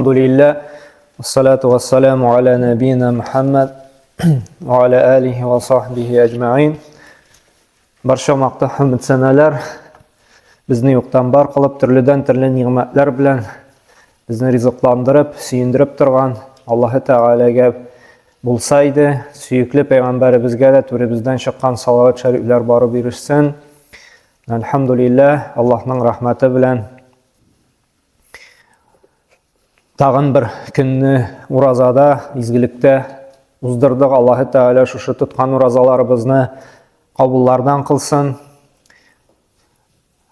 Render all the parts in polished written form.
Әлхәмдүлилләһ, вассалату вассаламу аля нәбина Мухаммад ва аля алихи ва сахбихи әҗмәгыйн. Барча мактау һәм сәнәләр безне юктан бар кылып, төрледән төрле нигъмәтләр белән безне ризыкландырып, сөендереп торган Аллаһы Тәгаләгә булса иде, сөекле пәйгамбәребезгә дә түребездән чыккан салават шәрифләр барып ирешсен. Әлхәмдүлилләһ, Аллаһның рәхмәте белән Тагын бер көнне уразада, изгелектә уздырдык. Аллаһы Тәгалә шушы тоткан уразаларыбызны кабуллардан кылсын.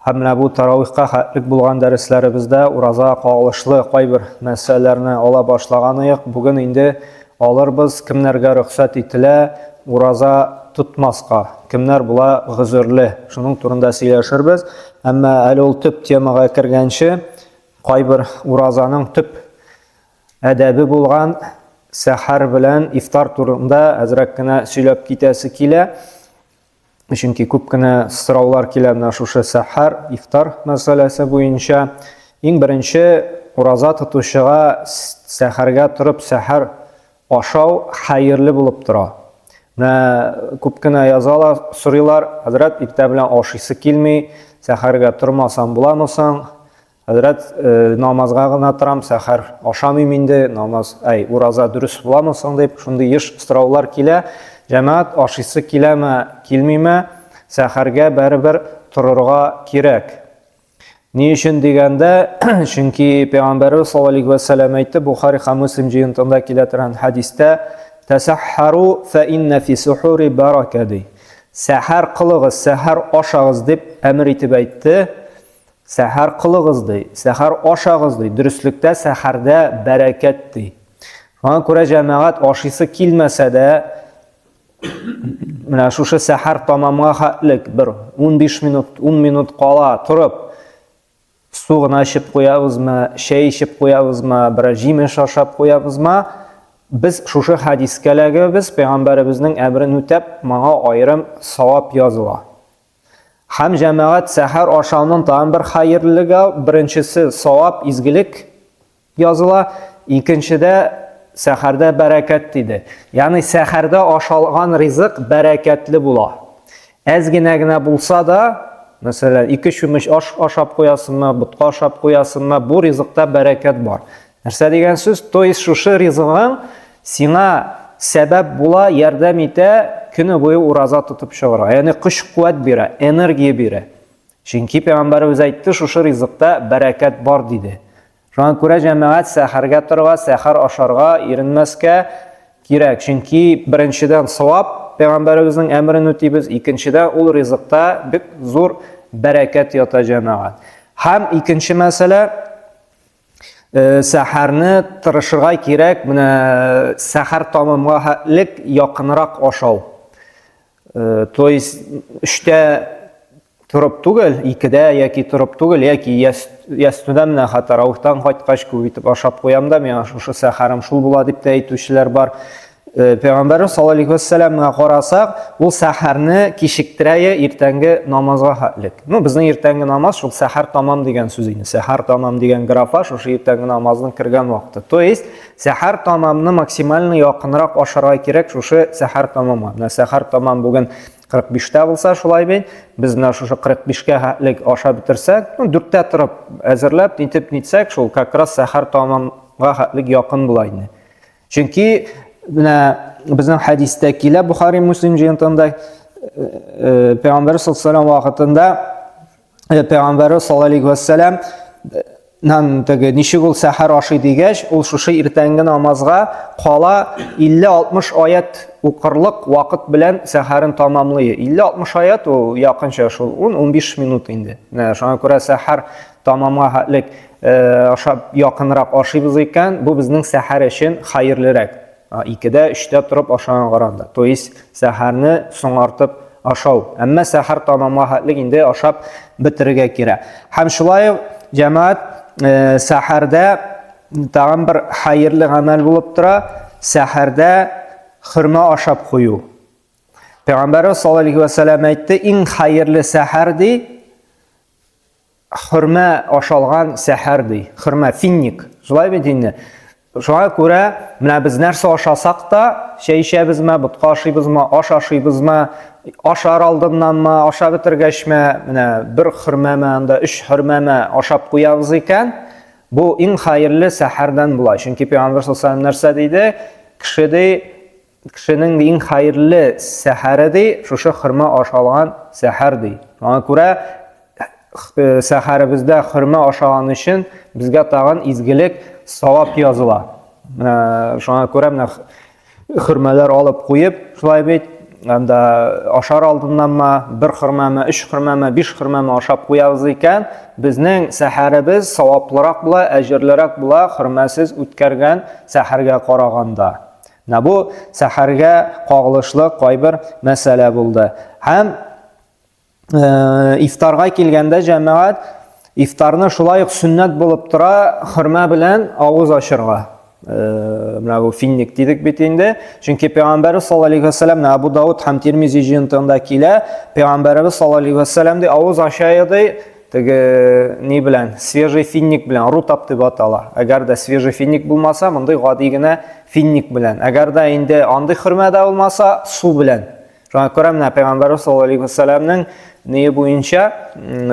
Һәм менә бу таравихка хәтлек булган дәресләребездә ураза кагылышлы кайбер мәсьәләләрне ала башлаган идек. Бүген инде алырбыз, кемнәргә рөхсәт ителә ураза тотмаска, кемнәр була гозерле. Шуның турында сөйләшербез. Әмма әле ул төп темага кергәнче, кайбер уразаның төп әдәбе булган сәхәр белән ифтар турында әзрәк кенә сөйләп китәсе килә. Чөнки күп кенә сораулар килә менә шушы сәхәр, ифтар мәсьәләсе буенча. Иң беренче ураза тотучыга сәхәргә торып сәхәр ашау хәерле булып тора. Менә күп кенә язалар, сорыйлар, хәзрәт, иртә белән ашыйсы килми, сәхәргә тормасам буламы соң? Хәзрәт, э, намазга гына торам, сәхәр ашамыйм инде, намаз, әй, ураза дөрес буламы соң дип, шундый еш сораулар килә. Җәмәгать, ашыйсы киләме, килмиме, сәхәргә барыбер торырга кирәк. Ни өчен дигәндә, чөнки Пәйгамбәрбез саллаллаһу алейһи вә сәлләм әйтте, Бухари һәм Муслим җыентыгында килә торган хәдистә, "Тәсәххару фә инна фи сухури барака" ди. Сәхәр кылыгыз, сәхәр ашагыз дип әмер итеп әйтте. Сәхәр кылыгыз ди, сәхәр ашагыз ди. Дөреслектә сәхәрдә бәрәкәт ди. Шуңа күрә җәмәгать ашыйсы килмәсә дә, менә шушы сәхәр тамамга хәтлек бер 15 минут, 10 минут кала торып, су гына эчеп куябызмы, чәй эчеп куябызмы, берәр җимеш ашап куябызмы, без шушы хәдискә эләгәбез, пәйгамбәребезнең әмерен үтәп, моңа аерым савап языла. Һәм җәмәгать сәхәр ашауның тагын бер хәерлелеге, беренчесе савап, изгелек языла, икенчедә сәхәрдә бәрәкәт диде. Ягъни сәхәрдә ашалган ризык бәрәкәтле була. Әз генә генә булса да, мәсәлән, ике чүмеч аш ашап куясыңмы, ботка ашап куясыңмы, бу ризыкта бәрәкәт бар. Нәрсә дигән сүз? То есть шушы ризыгың сиңа сәбәп була, ярдәм итә, көне буе ураза тотып чыгарга. Ягъни көч-куәт бирә, энергия бирә. Чөнки пәйгамбәребез әйтте, шушы ризыкта бәрәкәт бар диде. Шуңа күрә җәмәгать сәхәргә торырга, сәхәр ашарга иренмәскә кирәк. Чөнки беренчедән савап, пәйгамбәребезнең әмерен үтибез, икенчедән ул ризыкта бик зур бәрәкәт ята җәмәгать. Һәм икенче мәсьәлә, Э, сәхәрне тырышырга кирәк, менә сәхәр тамамга хәтлек якынрак ашау. Э, то есть өчтә торып түгел, икедә яки торып түгел, яки ястүдә менә хәтта таравихтан кайткач күп итеп ашап куям да, миңа шушы сәхәрем шул була дип тә әйтүчеләр бар. Э, Пәйгамбәрбез саллаллаһу алейһи вәссәламгә карасак, ул сәхәрне кичектерә иртәнге намазга хәтлек. Ну, безнең иртәнге намаз шул сәхәр тамам дигән сүз инде. Сәхәр тамам дигән графа шушы иртәнге намазның кергән вакыты. То есть, сәхәр тамамны максимально якынрак ашарга кирәк шушы сәхәр тамамга. Менә сәхәр тамам бүген 45-тә булса шулай бит, без менә шушы 45-кә хәтлек ашап бетерсәк, ну, 4-тә торып әзерләп, нитеп нитсәк, шул как раз сәхәр тамамга хәтлек якын була инде. Чөнки менә безнең хәдистә килә Бухари Муслим җыентыгында э, э, Пәйгамбәр саллаллаһу вакытында э, Пәйгамбәр саллаллаһу алейһи вәссәлам нан теге ничек ул сәхәр ашый дигәч, ул шушы иртәнге намазга кала 50-60 аят укырлык вакыт белән сәхәрен тамамлый. 50-60 аят ул якынча шул 10-15 минут инде. Менә шуңа күрә сәхәр тамамга хәтлек Э, ашап якынрак ашыйбыз икән, бу безнең сәхәр өчен хәерлерәк. Икедә, өчтә торып ашаган караганда. То есть сәхәрне соңартып ашау. Әмма сәхәр тамамга хәтлек инде ашап бетерергә кирәк. Һәм шулай ук җәмәгать э, сәхәрдә тагын бер хәерле гамәл булып тора, сәхәрдә хөрмә ашап кую. Пәйгамбәрбез саллаллаһу алейһи вә сәлләм әйтте, иң хәерле сәхәр ди, Хөрмә ашалган сәхәр ди. Хөрмә, финник. Шулай бит инде. Шуңа күрә менә без нәрсә ашасак та, чәй эчәбезме, ботка ашыйбызмы, аш ашыйбызмы, ашар алдыннанмы, ашап бетергәчме, менә бер хөрмәме, анда өч хөрмәме ашап куябыз икән, бу иң хәерле сәхәрдән була. Чөнки Пәйгамбер саллаллаһу алейһи нәрсә диде? Кеше ди, кешенең иң хәерле сәхәре ди, шушы хөрмә ашалган сәхәр ди. Шуңа күрә сәхәребездә хөрмә ашаган өчен безгә тагын изгелек, савап языла. Менә шуңа күрә менә хөрмәләр алып куеп, шулай бит, анда ашар алдыннанмы, бер хөрмәме, өч хөрмәме, биш хөрмәме ашап куябыз икән, безнең сәхәребез саваплырак була, әҗерлерәк була хөрмәсез үткәргән сәхәргә караганда. Менә бу сәхәргә кагылышлы кайбер мәсьәлә булды. Һәм ифтарга килгәндә җәмәгать ифтарны шулай ук сөннәт булып тора хөрмә белән авыз ачырга. Менә бу финник дидек бит инде. Чөнки Пәйгамбәрбез саллаллаһу алейһи вәсәлләм Абу Дауд һәм Тирмизи җыентыгында килә. Пәйгамбәрбез саллаллаһу алейһи вәсәлләм ди авыз ача иде теге ни белән свежий финник белән рутап дип атала. Әгәр дә свежий финник булмаса, мондый гади генә финник белән. Әгәр дә инде андый хөрмә дә булмаса, су белән. Шуңа күрә менә Пәйгамбәрбез саллаллаһу алейһи вәсәлләмнең ние буенча,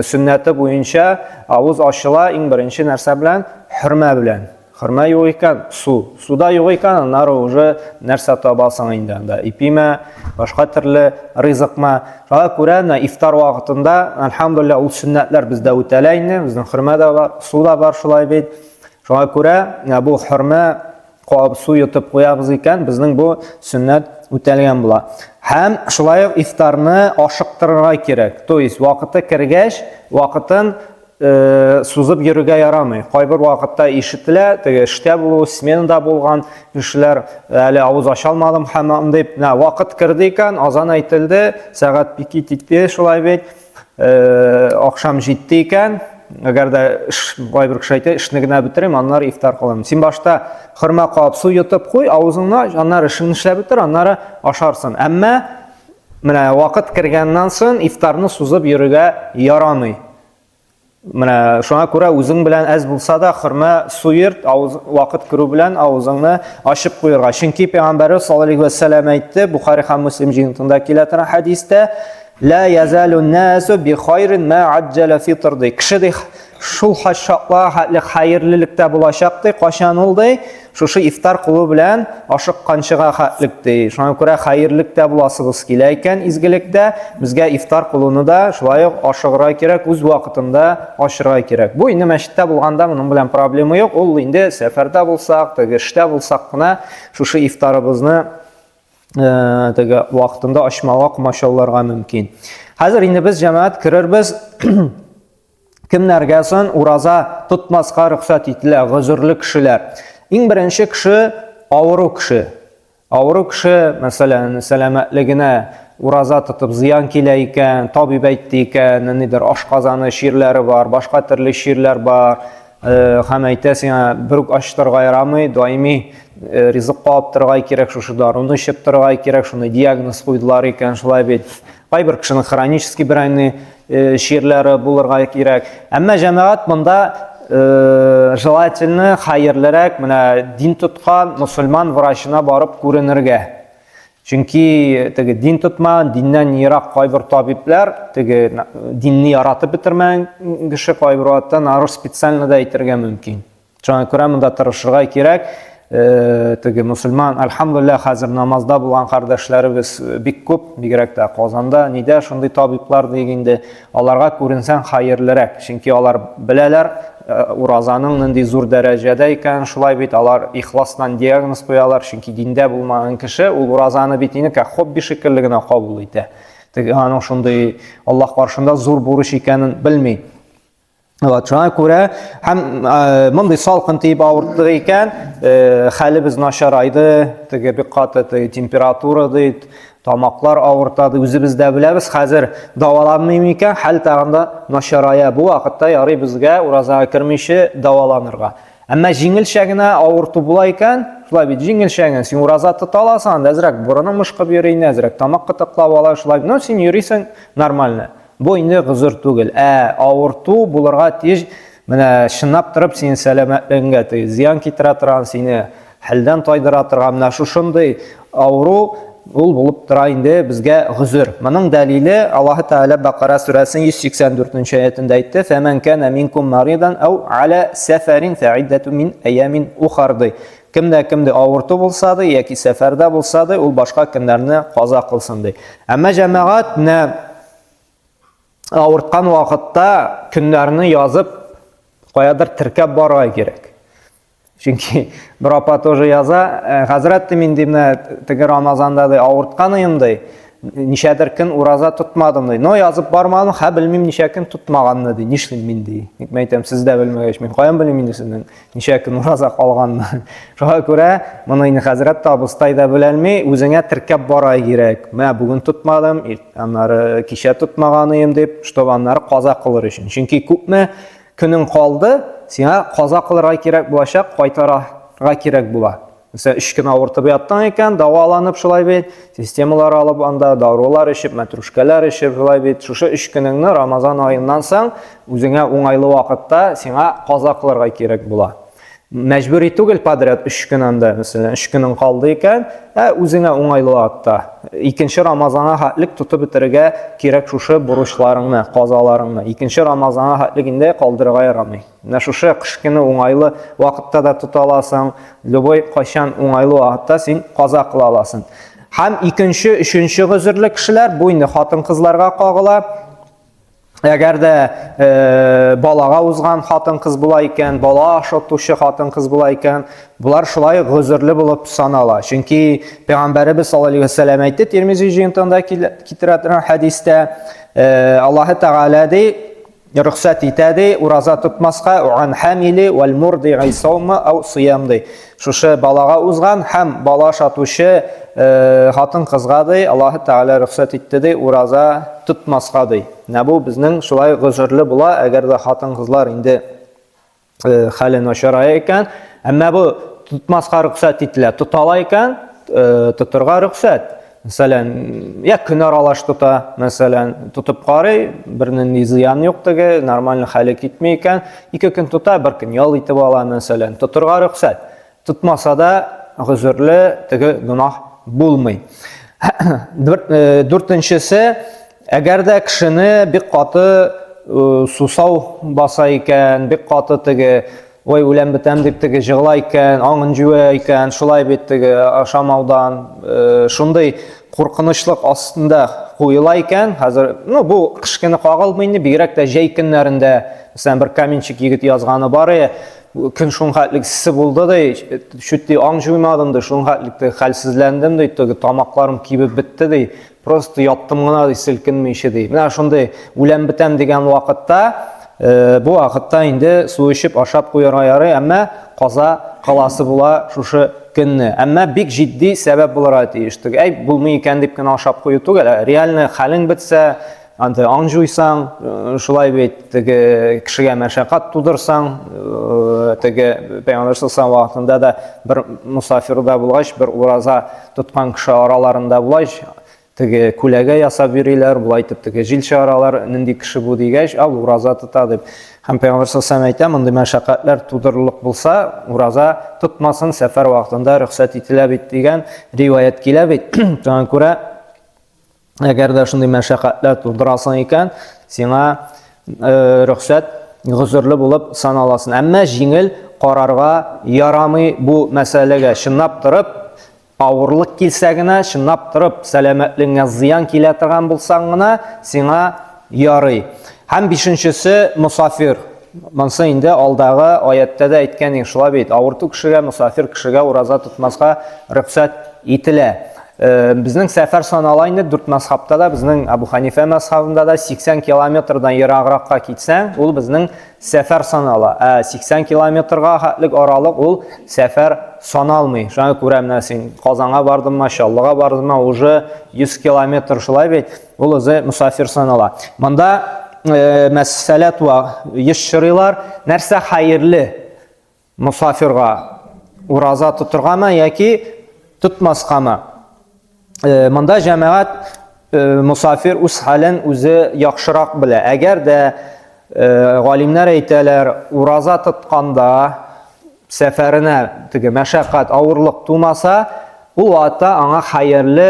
сөннәте буенча авыз ачыла иң беренче нәрсә белән? Хөрмә белән. Хөрмә юк икән, су. Суда юк икән, аннары уже нәрсә табасың инде анда? Ипиме, башка төрле ризыкмы? Шуңа күрә менә ифтар вакытында, әлхәмдулилла, ул сөннәтләр бездә үтәлә инде. Безнең хөрмә дә бар, су да бар шулай бит. Шуңа күрә бу хөрмә кабып су йотып куябыз икән, безнең бу сөннәт үтәлгән була. Һәм шулай ук ифтарны ашыктырырга кирәк. То есть вакыты кергәч, вакытын сузып йөрергә ярамый. Кайбер вакытта ишетелә, теге эштә булу, сменада булган кешеләр әле авыз ача алмадым һәм дип, менә вакыт керде икән, азан әйтелде, сәгать пики титте шулай бит. Акшам җитте икән, әгәр дә эш кайбер кеше әйтә, эшне генә бетерим, аннары ифтар кылам. Син башта хөрмә кабып су йотып куй авызыңна, аннары эшеңне эшләп бетер, аннары ашарсың. Әмма менә вакыт кергәннән соң ифтарны сузып йөрергә ярамый. Менә шуңа күрә үзең белән әз булса да хөрмә су йөрт, авыз вакыт керү белән авызыңны ачып куерга. Чөнки Пәйгамбәрбез саллаллаһу алейһи ва сәлләм әйтте, Бухари һәм Муслим җыентында килә торган хәдистә, Ла язалу насу би хайрин ма аджала фитр ди. Кеше ди шул шакларга хәтле хәерлелектә булачак ди, качан ул ди, шушы ифтар кылу белән ашыкканчыга хәтлек ди. Шуңа күрә хәерлектә буласыбыз килә икән, изгелектә, безгә ифтар кылуны да шулай ук ашыгырга кирәк, үз вакытында ачырга кирәк. Бу инде мәчеттә булганда моның белән проблема юк. Ул инде сәфәрдә булсак, теге эштә булсак кына шушы ифтарыбызны теге вакытында ачмауга комачауларга мөмкин. Хәзер инде без җәмәгать керербез кемнәргә сон ураза тотмаска рөхсәт ителә, гозерле кешеләр. Иң беренче кеше авыру кеше. Авыру кеше, мәсәлән, сәламәтлегенә ураза тотып зыян килә икән, табиб әйтте икән, ниндидер ашказаны чирләре бар, башка төрле чирләр бар, һәм әйтә сиңа бер үк ач торырга ярамый, даими ризык кабып торырга кирәк, шушы даруны эчеп торырга кирәк, шундый диагноз куйдылар икән, шулай бит. Кайбер кешенең хронический бер айны чирләре булырга кирәк. Әмма җәмәгать монда желательно хәерлерәк менә дин тоткан мусульман врачына барып күренергә. Чөнки теге дин тотмаган, диннән ерак кайбер табибләр, теге динне яратып бетермәгән кеше кайбер вакытта нару специально да әйтергә мөмкин. Шуңа күрә монда тырышырга кирәк. Теге мусульман, альхамдулилла, хәзер намазда булган кардәшләребез бик күп, бигрәк тә Казанда, нидә шундый табиблар диек инде, аларга күренсәң хәерлерәк, чөнки алар беләләр, уразаның нинди зур дәрәҗәдә икәнен, шулай бит, алар ихластан диагноз куялар, чөнки диндә булмаган кеше ул уразаны бит инде как хобби шикелле генә кабул итә. Теге аның шундый Аллаһ каршында зур бурыч икәнен белми. Вот, шуңа күрә һәм мондый салкын тиеп авырттык икән, хәлебез начарайды, теге бик каты теге температура ди, тамаклар авырта ди, үзебез дә беләбез, хәзер дәваланмыйм икән, хәл тагын да начарая. Бу вакытта ярый безгә уразага кермичә дәваланырга. Әмма җиңелчә генә авырту була икән, шулай бит, җиңелчә генә син ураза тота аласың, анда әзрәк борының мышкып йөри, әзрәк тамак кытыклап ала, шулай, но син йөрисең нормально. Бу инде гозер түгел. Ә авырту булырга тиеш, менә чынлап торып синең сәламәтлегеңә теге зыян китерә торган, сине хәлдән тайдыра торган менә шушындый авыру ул булып тора инде безгә гозер. Моның дәлиле Аллаһы Тәгалә Бакара сүрәсенең 184 нче аятендә әйтте: "Фәмән кана минкум маридан ау аля сәфәрин фәиддәту мин аямин ухар" ди. Кемдә кемдә авырту булса ди, яки сәфәрдә булса ди, ул башка көннәрне каза кылсын ди. Әмма җәмәгать менә авырткан вакытта көннәрне язып каядыр теркәп барырга кирәк. Чөнки бер апа тоже яза, «Э, хәзрәт ди, мин ди менә теге Рамазанда ди авырткан идем ди. Ничәдер көн ураза тотмадым ди. Но язып бармадым, хә белмим ничә көн тотмаганны ди. Нишлим мин ди. Ник мин әйтәм, сез дә белмәгәч, мин каян белим инде сезнең ничә көн ураза калганны. Шуңа күрә моны инде хәзрәт тә абыстай да беләлми, үзеңә теркәп бара кирәк. Менә бүген тотмадым, аннары кичә тотмаган идем дип, чтобы аннары каза кылыр өчен. Чөнки күпме Көнең калды, сиңа каза кылырга кирәк булачак, кайтарырга кирәк була. Мәсәлән, өч көн авыртып яттың икән, дәваланып шулай бит, системалар алып анда, дарулар эчеп, мәтрүшкәләр эчеп шулай бит. Шушы өч көнеңне Рамазан аеннан соң үзеңә уңайлы вакытта сиңа каза кылырга кирәк була. Мәҗбүри түгел подряд өч көн анда, мәсәлән, өч көнең калды икән, ә үзеңә уңайлы вакытта. Икенче Рамазанга хәтлек тотып бетерергә кирәк шушы бурычларыңны, казаларыңны. Икенче Рамазанга хәтлек инде калдырырга ярамый. Менә шушы кыш көне уңайлы вакытта да тота аласың, любой кайчан уңайлы вакытта син каза кыла аласың. Һәм икенче, өченче гозерле кешеләр, бу инде хатын-кызларга кагыла. Әгәр дә э, балага узган хатын-кыз була икән, бала ашатучы хатын-кыз була икән, булар шулай гозерле булып санала. Чөнки Пәйгамбәребез саллаллаһу алейһи вәсәлләм әйтте, Тирмизи җыентыгында китерә торган хәдистә, э, Аллаһы Тәгалә ди, рөхсәт итә ди, ураза тотмаска, ан хамили вәл мурди'i саума ау сиям ди. Шушы балага узган һәм бала ашатучы э, хатын-кызга ди, Аллаһы Тәгалә рөхсәт итте ди, ураза тотмаска ди. Менә бу безнең шулай гозерле була, әгәр дә хатын-кызлар инде э, хәле начарая икән, әмма бу тотмаска рөхсәт ителә. Тотала икән, э, тотырга рөхсәт. Мәсәлән, я көн аралаш тота, мәсәлән, тотып карый, бернинди зыян юк теге, нормально хәле китми икән, ике көн тота, бер көн ял итеп ала, мәсәлән, тотырга рөхсәт. Тотмаса да гозерле теге гөнаһ булмый. Э, дүртенчесе, әгәр дә кешене бик каты э, сусау баса икән, бик каты теге Ой, үләм бетәм дип теге җыгыла икән, аңын җуя икән, шулай бит теге ашамаудан, э, шундый куркынычлык астында куела икән. Хәзер, ну, бу кыш көне кагылмый инде, бигрәк тә җәй көннәрендә, мәсәлән, бер каменщик егет язганы бар иде, көн шунхәтлек эссе булды ди, чүт ди, аң җуймадым ди, шунхәтлек ди, хәлсезләндем ди, теге тамакларым кибеп бетте ди, Просто яттым гына ди, селкенмичә ди. Менә шундый үләм бетәм дигән вакытта, э, бу вакытта инде су эчеп ашап куярга ярый, әмма каза кыласы була шушы көнне. Әмма бик җитди сәбәп булырга тиеш. Теге, әй, булмый икән дип кенә ашап кую түгел, ә реально хәлең бетсә, анда аң җуйсаң, э, шулай бит теге кешегә мәшәкать тудырсаң, э, теге Пәйгамбәр саллаллаһу вакытында да бер мусафирда булгач, бер ураза тоткан кеше араларында булгач, теге күләгә ясап йөриләр, болай итеп теге җил чыгаралар, нинди кеше бу дигәч, ал ураза тота дип. Һәм Пәйгамбәр саллаллаһу әйтә, мондый мәшәкатьләр тудырырлык булса, ураза тотмасын, сәфәр вакытында рөхсәт ителә бит дигән риваять килә бит. Шуңа күрә әгәр дә шундый мәшәкатьләр тудырасың икән, сиңа э, рөхсәт гозерле булып саналасың. Әмма җиңел карарга ярамый бу мәсьәләгә. Чынлап торып, авырлык килсә генә, чынлап торып, сәламәтлегеңә зыян килә торган булсаң гына, сиңа ярый. Һәм бишенчесе мосафир. Монсы инде алдагы аяттә дә әйткән идек, шулай бит, авырту кешегә, мосафир кешегә ураза тотмаска рөхсәт ителә. Э, безнең сәфәр санала инде дүрт мәзхабта да, безнең Абу Ханифә мәзхабында да 80 километрдан ерагракка китсәң, ул безнең сәфәр санала. Ә 80 километрга хәтлек аралык ул сәфәр саналмый. Шуңа күрә менә син Казанга бардыңмы, Чаллыга бардыңмы, уже 100 километр шулай бит, ул үзе мусафир санала. Монда э, мәсьәлә туа, еш чырыйлар, нәрсә хәерле? Мусафирга ураза тотыргамы яки тотмаскамы? Э, монда җәмәгать Мосафир үз хәлен үзе яхшырак белә. Әгәр дә галимнәр әйтәләр, ураза тотканда сәфәренә теге мәшәкать, авырлык тумаса, ул вакытта аңа хәерле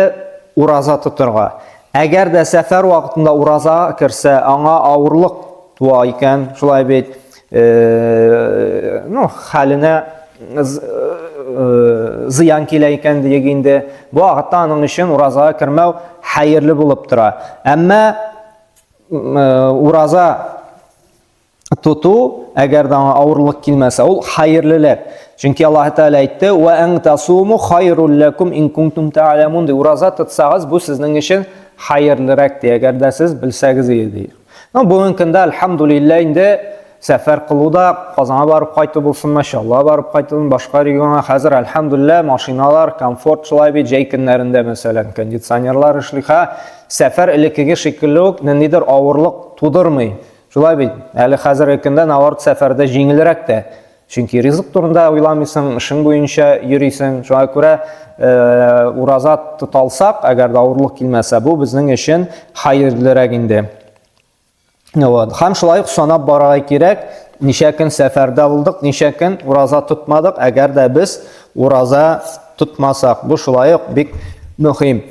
ураза тотырга. Әгәр дә сәфәр вакытында ураза керсә, аңа авырлык туа икән, шулай бит, ну, хәленә зыян килә икән диек инде. Бу вакытта аның өчен уразага кермәү хәерле булып тора. Әмма ураза тоту, әгәр дә аңа авырлык килмәсә, ул хәерлерәк. Чөнки Аллаһ Тәгалә әйтте: "Ва ан тасуму хайрул лакум ин кунтум та'ламун" ди. Ураза тотсагыз, бу сезнең өчен хәерлерәк ди, әгәр дә сез белсәгез иде ди. Ну, бүгенге көндә альхамдулилла инде сәфәр кылу да Казанга барып кайту булсынмы, Чаллыга барып кайту, башка регионга хәзер альхамдулилла машиналар, комфорт шулай бит, җәй көннәрендә мәсәлән, кондиционерлар эшли. Ха, сәфәр элеккеге шикелле үк ниндидер авырлык тудырмый. Шулай бит. Әле хәзерге көндә наоборот сәфәрдә җиңелрәк тә. Чөнки ризык турында уйламыйсың, эшең буенча йөрисең. Шуңа күрә ураза тоталсак, әгәр дә авырлык килмәсә, бу безнең өчен хәерлерәк инде. Вот. Һәм шулай ук санап барырга кирәк, ничә көн сәфәрдә булдык, ничә көн ураза тотмадык, әгәр дә без ураза тотмасак. Бу шулай ук бик мөһим.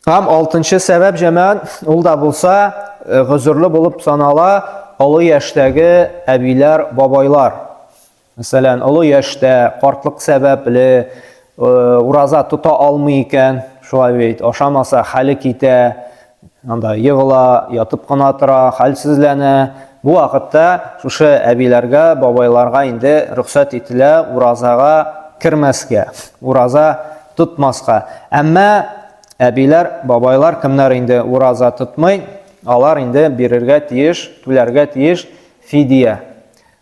Һәм алтынчы сәбәп, җәмәгать, ул да булса, э, гозерле булып санала олы яшьтәге әбиләр, бабайлар. Мәсәлән, олы яшьтә, картлык сәбәпле, э, ураза тота алмый икән, шулай бит, ашамаса хәле китә, анда егыла, ятып кына тора, хәлсезләнә. Бу вакытта шушы әбиләргә, бабайларга инде рөхсәт ителә уразага кермәскә, ураза тотмаска. Әмма әбиләр, бабайлар кемнәр инде ураза тотмый, алар инде бирергә тиеш, түләргә тиеш фидия.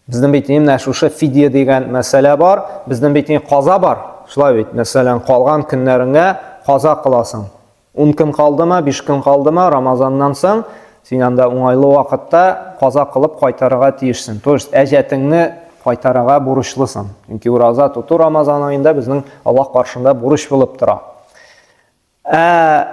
Безнең бит менә шушы фидия дигән мәсьәлә бар, безнең бит каза бар. Шулай бит, мәсәлән, калган көннәреңә каза кыласың. Ун көн калдымы, биш көн калдымы, Рамазаннан соң син анда уңайлы вакытта каза кылып кайтарырга тиешсең. То есть әҗәтеңне кайтарырга бурычлысың. Чөнки ураза тоту Рамазан аенда безнең Аллаһ каршында бурыч булып тора. Ә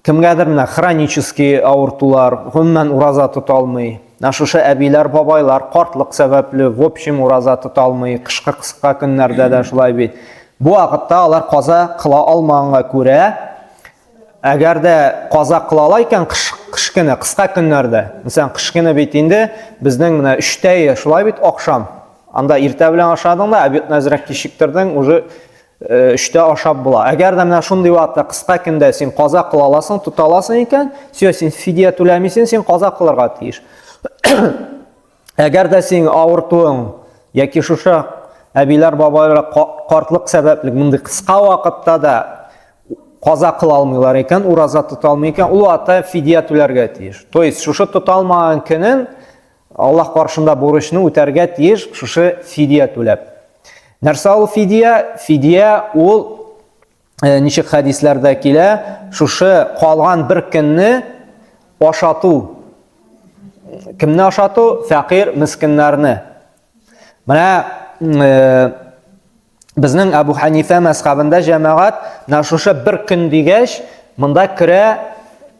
кемгәдер менә хронический авыртулар, гомумән ураза тота алмый. Менә шушы әбиләр, бабайлар картлык сәбәпле, в общем, ураза тота алмый, кышкы кыска көннәрдә дә шулай бит. Бу вакытта алар каза кыла алмаганга күрә, әгәр дә каза кыла ала икән кыш, кыш көне, кыска көннәрдә. Мәсәлән, кыш көне бит инде безнең менә өчтә шулай бит ахшам. Анда иртә белән ашадың да, обедны әзрәк кичектердең, уже өчтә ашап була. Әгәр дә менә шундый вакытта кыска көндә син каза кыла аласың, тота аласың икән, все, син фидия түләмисең, син каза кылырга тиеш. Әгәр дә син авыртуың яки шушы әбиләр, бабайлар картлык сәбәпле мондый кыска вакытта да каза кыла алмыйлар икән, ураза тота алмый икән, ул вакытта фидия түләргә тиеш. То есть шушы тота алмаган көнен Аллаһ каршында бурычны үтәргә тиеш шушы фидия түләп. Нәрсә ул фидия? Фидия ул э, ничек хәдисләрдә килә, шушы калган бер көнне ашату. Кемне ашату? Фәкыйрь, мескеннәрне. Менә э, безнең Әбу Ханифә мәзхәбендә җәмәгать менә шушы бер көн дигәч, монда керә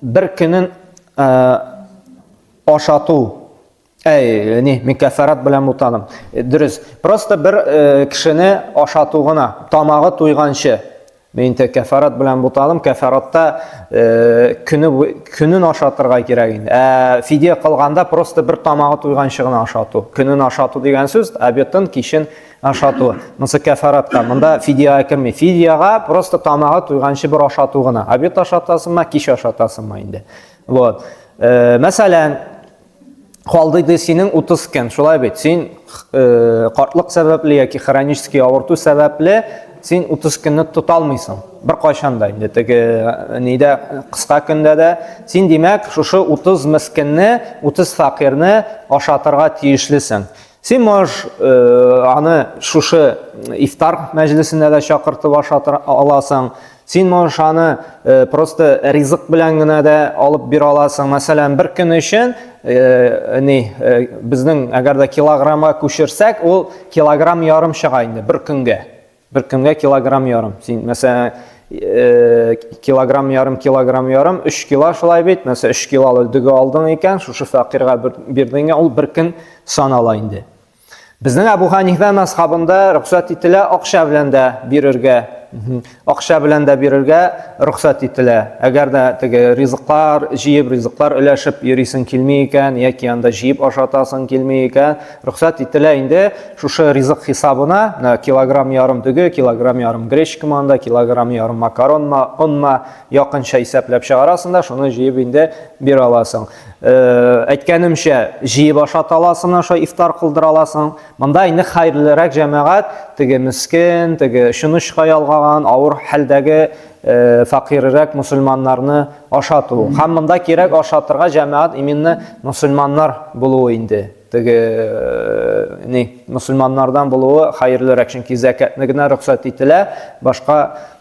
бер көнен э, ашату. Әй, ни, мин кәфәрат белән бутадым. Э, дөрес. Просто бер э, кешене ашату гына, тамагы туйганчы. Мин инде кәфәрат белән бутадым. Кәфәратта э, көне көнен ашатырга кирәк инде. Ә фидия кылганда просто бер тамагы туйганчы гына ашату. Көнен ашату дигән сүз, обедын, кичен ашату. Монысы кәфәратка. Монда фидияга керми. Фидияга просто тамагы туйганчы бер ашату гына. Обед ашатасыңмы, кич ашатасыңмы инде. Вот. Э, мәсәлән, калды ди синең 30 көн, шулай бит. Син э, картлык сәбәпле яки хронический авырту сәбәпле син 30 көнне тота алмыйсың. Бер кайчан да инде теге э, нидә кыска көндә дә син димәк шушы 30 мескенне, 30 факирны ашатырга тиешлесең. Син можешь э, аны шушы ифтар мәҗлесенә дә чакыртып ашатыр аласың. Син можешь аны э, просто ризык белән генә дә алып бирә аласың. Мәсәлән, бер көн өчен э, ни э, безнең әгәр дә килограммга күчерсәк, ул килограмм ярым чыга инде бер көнгә. Бер көнгә килограмм ярым. Син, мәсәлән, Килограмм ярым, килограмм ярым, 3 кило шулай бит. Мәсәлән, 3 килолы дөге алдың икән, шушы фәкыйрьгә бирдең икән, ул бер көн санала инде. Безнең Әбу Ханифә мәзхабында рөхсәт ителә акча белән дә бирергә. Акча белән дә бирергә рөхсәт ителә. Әгәр дә теге ризыклар җыеп, ризыклар өләшеп йөрисең килми икән, яки анда җыеп ашатасың килми икән, рөхсәт ителә инде шушы ризык хисабына, килограмм ярым дөге, килограмм ярым гречка анда, килограмм ярым макаронма, онма якынча исәпләп чыгарасың да, шуны җыеп инде бирә аласың. Әйткәнемчә, җыеп ашата аласың, аша ифтар кылдыра аласың. Монда инде хәерлерәк җәмәгать, теге мискен, теге очын-очка ялгаган, авыр хәлдәге фәкыйрьрәк мусульманнарны ашату. Һәм монда кирәк ашатырга җәмәгать именно мусульманнар булуы инде. Теге ни, мусульманнардан булуы хәерлерәк, чөнки зәкәтне генә рөхсәт ителә, башка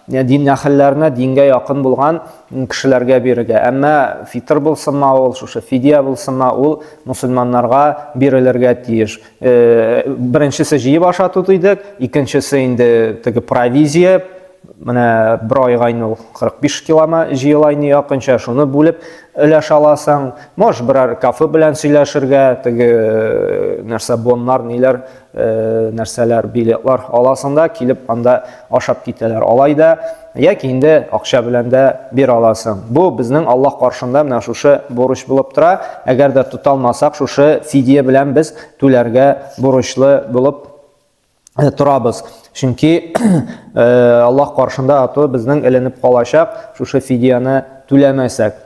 дин әһелләренә, дингә якын булган кешеләргә бирергә. Әмма фитр булсынмы ул, шушы фидия булсынмы ул мусульманнарга бирелергә тиеш. Беренчесе җыеп ашату дидек, икенчесе инде теге провизия, менә бер айга инде ул 45 килома җыела инде якынча, шуны бүлеп өләш аласың. Можешь берәр кафе белән сөйләшергә, теге нәрсә боннар, ниләр, нәрсәләр, билетлар аласың да, килеп анда ашап китәләр. Алай да, яки инде акча белән дә бирә аласың. Бу безнең Аллаһ каршында менә шушы бурыч булып тора. Әгәр дә тота алмасак, шушы фидия белән без түләргә бурычлы булып торабыз. Чөнки Аллаһ каршында ату безнең эленеп калачак, шушы фидияне түләмәсәк.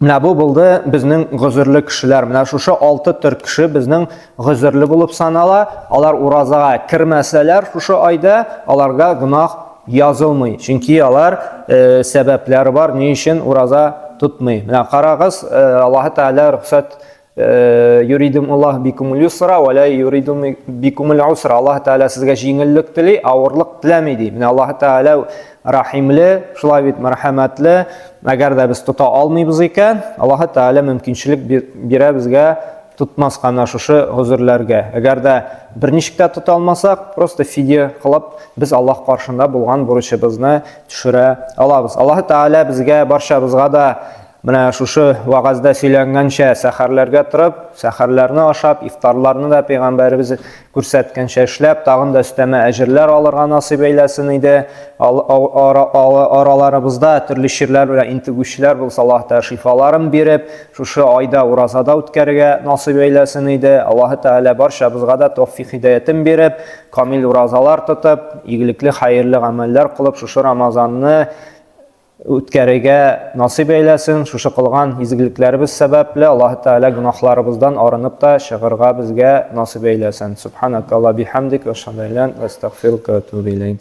Менә бу булды безнең гозерле кешеләр. Менә шушы алты төр кеше безнең гозерле булып санала. Алар уразага кермәсәләр шушы айда, аларга гөнаһ язылмый. Чөнки алар э, сәбәпләре бар, ни өчен ураза тотмый. Менә карагыз, э, Аллаһ Тәгалә рөхсәт Э, юридум Аллаһ бикумул юсра ва ла юриду бикумул усра. Аллаһ Тәгалә сезгә җиңеллек тели, авырлык теләми ди. Менә Аллаһ Тәгалә рахимле, шулай бит мәрхәмәтле. Әгәр дә без тота алмыйбыз икән, Аллаһ Тәгалә мөмкинчелек бирә безгә тотмаска менә шушы гозерләргә. Әгәр дә берничек тә тота алмасак, просто фидия кылып, без Аллаһ каршында булган бурычыбызны төшерә алабыз. Аллаһ Тәгалә безгә барчабызга да Менә шушы вәгазьдә сөйләнгәнчә, сәхәрләргә торып, сәхәрләрне ашап, ифтарларны да пәйгамбәребез күрсәткәнчә эшләп, тагын да өстәмә әҗерләр алырга насыйп әйләсен иде. Араларыбызда төрле чирләр белән интегүчеләр булса, Аллаһ Тәгалә шифаларын биреп, шушы айда уразада үткәрергә насыйп әйләсен иде. Аллаһ Тәгалә барчабызга да тәүфик һидәятен биреп, камил уразалар тотып, игелекле хәерле гамәлләр кылып, шушы Рамазанны үткәрергә насыйп әйләсен. Шушы кылган изгелекләребез сәбәпле Аллаһ Тәгалә гөнаһларыбыздан арынып та чыгарга безгә насыйп әйләсен. Субханакалла бихамдик, ашһаду ан ла илаһа илля астагфирука ва атубу илейк.